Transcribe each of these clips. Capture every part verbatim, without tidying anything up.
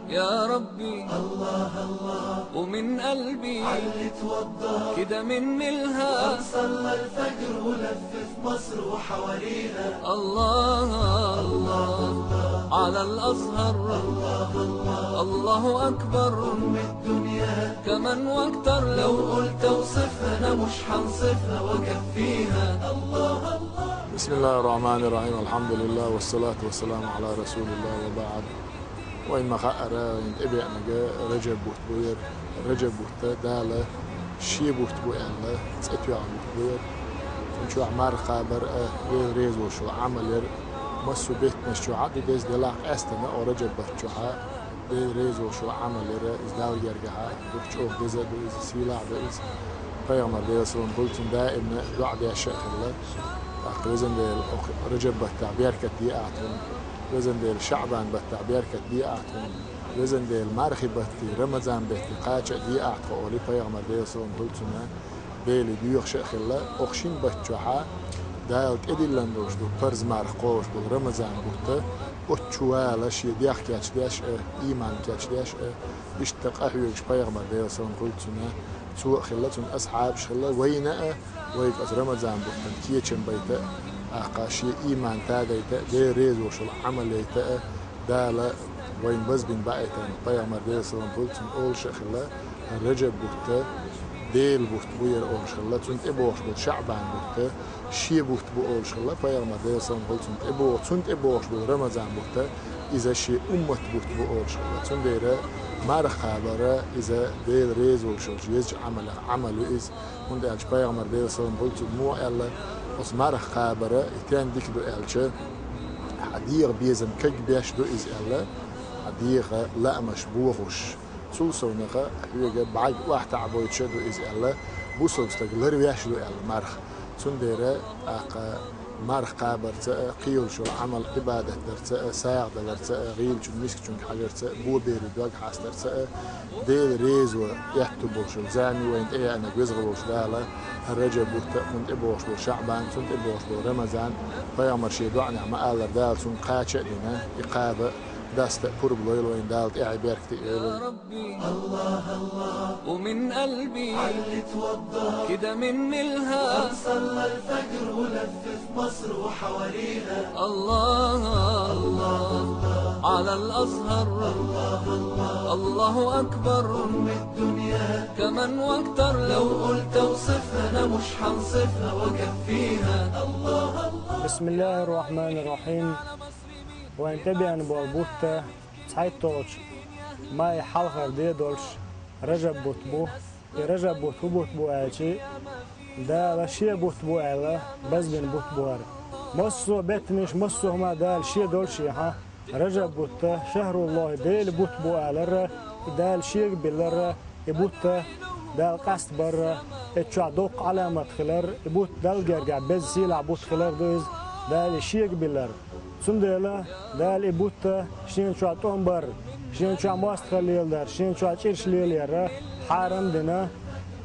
يا ربي، الله الله، ومن قلبي علي توضى، كده من ملها صلى الفجر ولف في مصر وحواليها. الله الله، على الأزهر. الله الله، الله أكبر، أم الدنيا كمان واكتر. لو قلت اوصفها انا مش هنصفها واكفيها. الله الله. بسم الله الرحمن الرحيم. الحمد لله والصلاة والسلام على رسول الله وبعد. Вайн ма хаара, вайн тӀебеанага Раджаб бутт бу ер. Раджаб бутт Дала шен бутт бу аьлла, цӀе тоьхна бутт бу ер. Цун чохь марха кхабар а, Дела реза волуш йолу Ӏамал яр а, массо а беттанаш чохь а ду деза, делахь а къаьстина, о Раджаб бутт чохь а Дела реза волуш йолу Ӏамал яр а, иза Далла гергахь а дукха чӀогӀа деза а ду иза, сийлахь а ду иза. Пайхамар, Делан салам хуьлда цунна, даимна доӀа деш а хилла. ТӀаккха, Везан Дела, оха Раджаб баттахь беркат де ахьа тхуна. Везан Дела, ШаӀбан баттахь беркат де ахьа тхуна. Везан Дела, мархи баттий, Рамазан беттий кхача а де ахьа тхо, олий Пайхамар, Делан салам хуьлда цунна, Деле доьхуш а хилла. Оха шина батта чохь а Дала тӀедиллина долуш ду парз марха кхобуш болу Рамазан бутт, оцу чу вала шен дегӀ кечдеш а, ийман кечдеш а, иштта къахьоьгуш Пайхамар, Делан салам хуьлда цунна, цо а хилла, цуьнан асхьабаш хилла, вайна а, вайга оцу Рамазан буттана кечам байта а, тӀаккха шен ийман тадайта а, Дела реза волуш йолу Ӏамал яйта а, Дала вайна базбина баийтина. Пайхамар, Делан салам хуьлда цунна, олуш а хилла, Раджаб бутт Делан бутт бу яра олуш хилла, цунна тӀебогӀуш болу ШаӀбан бутт шен бутт бу олуш хилла, Пайхамар, Делан салам хуьлда цунна, тӀебогӀу-, цунна тӀебогӀуш болу Рамазан бутт иза шен уммат бутт бу олуш хилла. Цундела марха кхабар а иза Дела реза волуш йолчу езачу Ӏамалех Ӏамал ю иза. ХӀунда аьлча Пайхамар, Делан салам хуьлда цунна, муха аьлла, оцу марха кхабар а и стенна дика ду аьлча, хьан дегӀан безам кагбеш ду иза аьлла, хьан дегӀан лаамаш бохуш. Цул совнаха хьоьга бӀаьрг охьатаӀабойтуш а ду иза аьлла, бусалба стаг ларвеш а ду аьлла марха. Цундела тӀаккха марха кхабарца а, кхийолуш йолу Ӏамал-Ӏибадат дарца а, сагӀа даларца а, гӀийлачун мискачуьнга хьажарца а, боберийн дог хьастарца а, Дела резо аьтту болуш йолу зама ю вайна тӀееанарг Веза волуш Дала, Раджаб бутт а, цунна тӀебогӀуш болу ШаӀбан, цунна тӀебогӀуш болу Рамазан, Пайхамар шен доӀанехь ма-аллара, Дала цунна кхача а дина, и кхаба даста а пурба лойла вайна Дала, тӀаьхье беркате а йойла вайна. ومن قلبي كده من ملها صلى الفجر ولف في مصر وحواليها. الله الله، على الأزهر. الله الله، الله أكبر، أم الدنيا كمان واكتر. لو قلت اوصفها انا مش هنصفها واكفيها. الله الله. بسم الله الرحمن الرحيم. Вайн тӀебеана болу бутт цхьайтталгӀачу май хьалхара де долуш Раджаб бутт бу. И Раджаб бутт хӀун бутт бу аьлча, Дала шен бутт бу аьлла, базбина бутт бу хӀара. Массо а беттанаш, массо а хӀума Дала шен долушехь, Раджаб бутт шахруллохӀи, Делан бутт бу алар а, и Дала шега биллар а, и бутт Дала къастабар а, и чохь доккха Ӏаламат хилар, и бутт Далла гергахь беза сийлахь бутт хилар ду иза, Дала и шега биллар. Цундела Дала и бутт шена чохь тӀом бар, шена чохь мостагӀалла леладар, шена чохь чӀираш лелаяр хьарам дина,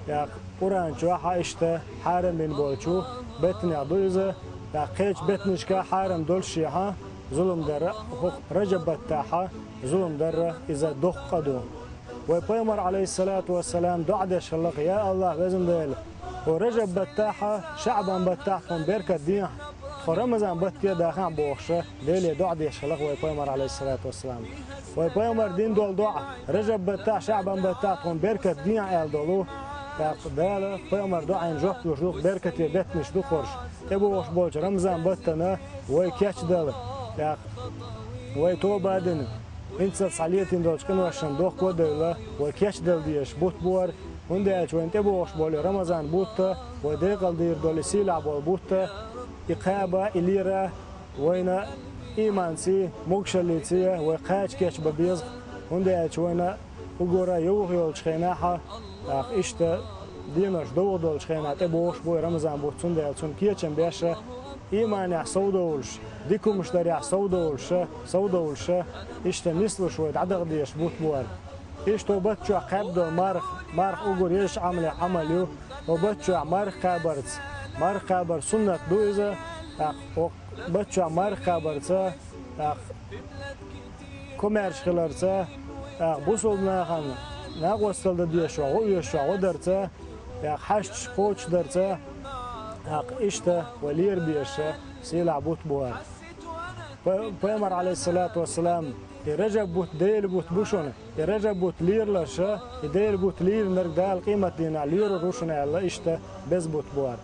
яха Къуръан чохь а иштта хьарам бина болчу беттанех ду иза, яха кхечу беттанашка хьарам долушехь, зулам дар а, хӀокху Раджаб баттахь зулам дар а иза доккха къа ду. Вай Пайхамар, алейхиссалату вассалам, доӀа деш хилла-кх: «Я АллахӀ, Везан Дела, хӀо Раджаб баттахь, ШаӀбан баттахь тхуна беркат дехьа, тхо Рамазан батте а дахахь», – бохуш, Деле доӀа деш хилла-кх вай Пайхамар, алейхиссалату вассалам. Вай Пайхамар дина долу доӀа: «Раджаб баттахь, ШаӀбан баттахь тхуна беркат дехьа», – аьлла долу. ТӀаккха Дала Пайхамар доӀина жоп луш ду-кх, беркате беттанаш ду-кх хӀорш. ТӀебогӀуш болчу Рамазан баттана вай кечдала, тӀаккха вай тоба а дина, хӀинца цхьа летийна долчу къиношна дохко а девлла, вай кечдала дезаш бутт бу хӀара, хӀунда аьлча вайна тӀебогӀуш болу Рамазан бутт, вай декъала дийр долу и сийлахь болу бутт, и кхаба, и лера, вайна ийманций, могушаллиций вай кхача кечбан беза, хӀунда аьлча вайна уггара йовха йолчу хенахь, тӀаккха иштта денош довха долчу хенахь тӀебогӀуш бу и Рамазан бутт, цундела цунна кечам беш, ийманехь совдовлуш, дика хӀумаш дарехь совдовлуш, совдовлуш, иштта нислуш вай дӀадаха дезаш бутт бу хӀара. Иштта баттахь кхаьбна долу марха, марха уггар езачу Ӏамалех Ӏамал ю, хӀокху баттахь марха кхабарца, марха кхабар суннат ду иза, тӀаккха хӀокху баттахь марха кхабарца, тӀаккха комаьрша хиларца, тӀаккха бусалба нахана накъостал дан дезаш, гӀо оьшуш, гӀо дарца, тӀаккха хьашташ кхочушдарца, тӀаккха иштта вай лера безаш сийлахь бутт бу хӀара. Пай-, Пайхамар, Ӏалайхиссалату вассалам, и Ражаб бутт Делан бутт бу шуна, и Ражаб бутт лералаш, и Делан бутт леранарг Дала къематдийнахь лорур ву шуна аьлла, иштта беза бутт бу хӀара.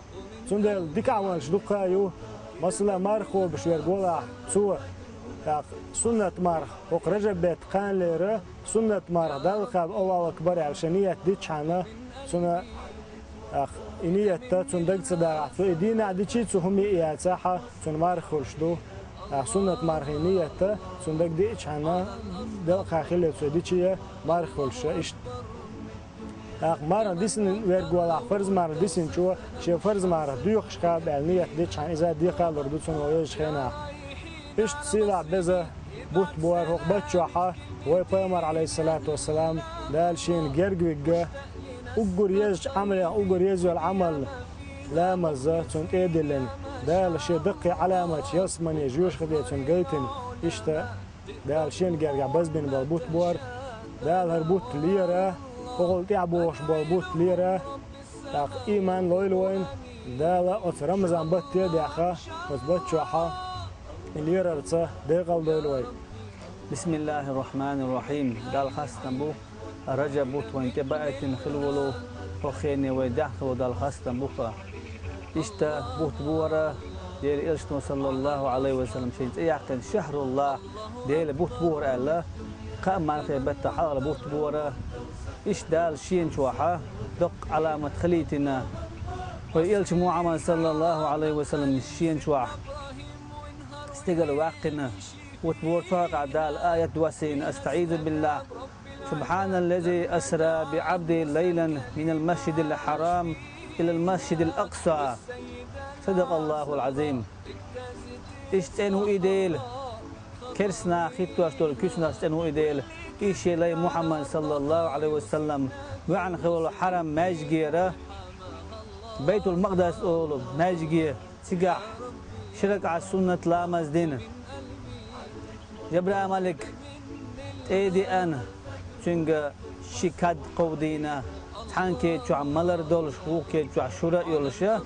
Цундела дика Ӏамалш дукха ю, масала, марха кхобуш верг валахь, цо, тӀаккха суннат марха, хӀокху Ражаб бетта кханалера, суннат марха Далла кхаба Аллаху акбар аьлла шен ният дичхьана, цунна, тӀаккха и ниятта цунна дага ца дахь, цо и дийнахь дичий, цу хӀума а яцахь, цунна марха хуьлуш ду. ТӀаккха суннат мархийн ниятта цунна дага диъчхьана, делкъа хилла цо дичий, марха хуьлуш иштта. ТӀаккха марха дисина верг валахь, фарз марха дисинчо, шен фарз марха доьхуш кхаба аьлла ният дичхьана, иза декхалур ду цунна вай везачу хенахь. Иштта сийлахь беза бутт бу хӀара хӀокху бутт чохь, вай Пайхамар, Ӏалайхиссалату вассалам, Дала шена герга вигна, уггар езачу Ӏамалех уггар еза йолу Ӏамал, ламаз, цунна тӀе а диллина, Дала шен даккхий Ӏаламаташ ялсамане жоьжахате цунна гайтина, иштта Дала шена гергахь базбина болу бутт бу хӀара. Дала хӀара бутт лера, хӀокхул тӀаьхьа бохуш болу бутт лера, тӀаккха ийман лойла вайна, Дала оцу Рамазан батте а даьхна, оцу бутт чохь и лерарца декъал дойла вай. Бисмиллахир-рахманир-рахим. Далла хастам бу, Ражаб бутт вайна тӀе баийтина хилла волу, хӀокху хене вай даьхна хилла волу Далла хастам бу-кх. Иштта бутт бу хӀара, Делан Элчано, саллаллаху Ӏалайхи ва саллам, шен цӀе яьккхина шахӀруллахӀ, Делан бутт бу хӀара аьлла, кхаа мархи баттахь хьалхара бутт бу хӀара. Иштта Дала Шена чохь доккха Ӏаламат хилийтина. Вай Элча Мухьаммад, саллаллаху Ӏалайхи ва саллам, Шена чохь стигала ваьккхина. Бутт бу хӀара, цу хьокъехь Дала аят доссийна: أستعيذ بالله. سبحان الذي أسرى بعبده ليلا من المسجد الحرام إلى المسجد الأقصى. صدق الله العظيم. Иштта цӀена ву и Дела, керстанаха хӀиттош долу куьйсанаш цӀена ву и Дела, и шен лай Мухьаммад, саллаллаху Ӏалайхи ва саллам, ваьӀна хилла волу хьарам маьждигера, Байтул-Макъдас олу маьждиге, цигахь ши ракаӀат суннат ламаз дина. Жабраил-малик тӀе а деана, цуьнга ши кад кховдийна, цхьана кеда чохь малар долуш, вукху кеда чохь шура а йолуша,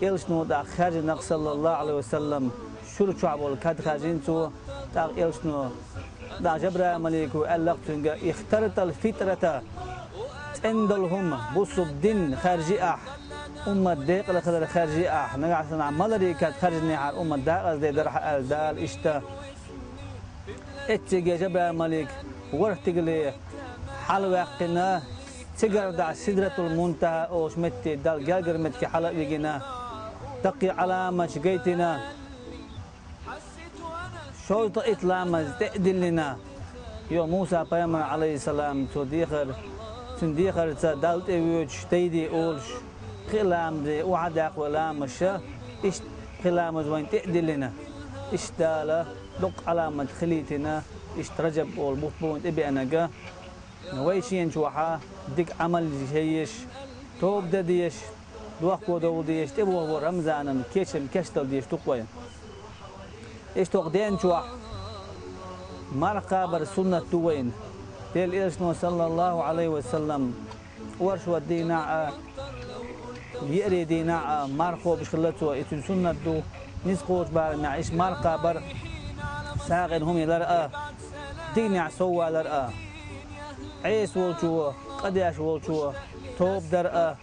Элчано тӀаккха хаьржинарг, саллаллаху Ӏалайхи ва саллам, шура чохь болу кад хаьржина цо, тӀаккха Элчано, тӀаккха Жабраил-малико аьлла-кх цуьнга: اخترت الفطرة, цӀена долу хӀума, бусулба дин хаьржи ахь, уммат декъала хилар хаьржи ахь, нагахь санна маларийн кад хаьржинехьара уммат декъаза дер дара хьан аьлла Дала иштта. Эццигге Жабраил-малик ворхӀ стигала хьалаваьккхина, цигара дӀа Сидратул-Мунтахьа олуш метте Далла гергара метте хьала а вигина, даккхий Ӏаламаташ гайтина, шовзткъа итт ламаз тӀе а диллина. Йо, Муса-пайхамар, Ӏалайхиссалам, цо дехар, цуьнан дехарца Далла тӀе воьдуш дайде олуш, пхи ламазе охьадаккха вай ламаша, иштта пхи ламаз вайна тӀе а диллина. Иштта Дала доккха Ӏаламат хилийтина, иштта Ражаб олу бутт бу вайна тӀебеанарг. Вай шена чохь дика Ӏамал ян еш, тоба дан дезаш, дохко довла дезаш, тӀебогӀу Рамазанан кечам кечдала дезаш ду-кх вай. Иштта хӀокху ден чохь марха кхабар суннат ду вайна. Делан Элчано, саллаллаху Ӏалайхи ва саллам, оршот дийнахь а, еарин дийнахь а марха кхобуш хилла цо, и цуьнан суннат ду. Ницкъ кхочу барамехь иштта марха кхабар, сагӀина хӀума ялар а, дийнахь соввалар а, Ӏеса волчо, къа деш волчо тоба дар а,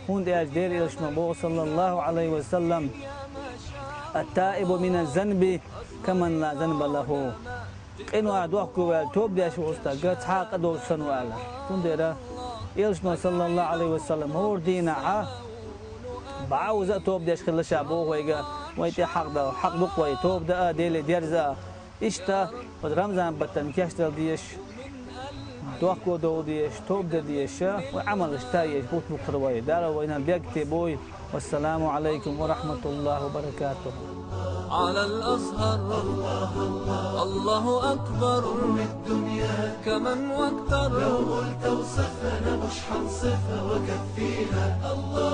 хӀунда аьлча Делан Элчано боху, саллаллаху Ӏалайхи ва саллам: التائب من الذنب كمن لا ذنب له. Къинойх дохко ваьлла тоба деш волу стаг цхьа а къа долуш санна ву аьлла. Цундела Элчано, саллаллаху Ӏалайхи ва саллам, хӀора дийнахь а бӀозза а тоба деш хилла ша боху вайга, вай тӀе хьакъ дан, хьакъ ду-кх вай тоба дан а, Деле дерза а. Иштта, оцу Рамазан баттана кечдала дезаш, дохко довла дезаш, тоба дан дезаш, вай Ӏамалш тайеш бутт бу-кх хӀара вай. Дала вайна бегте бойла. والسلام عليكم ورحمة الله وبركاته. على الأزهر، الله أكبر. الدنيا كمن واكتر. لو قلت وصفنا مش حنصفها وكفيها. الله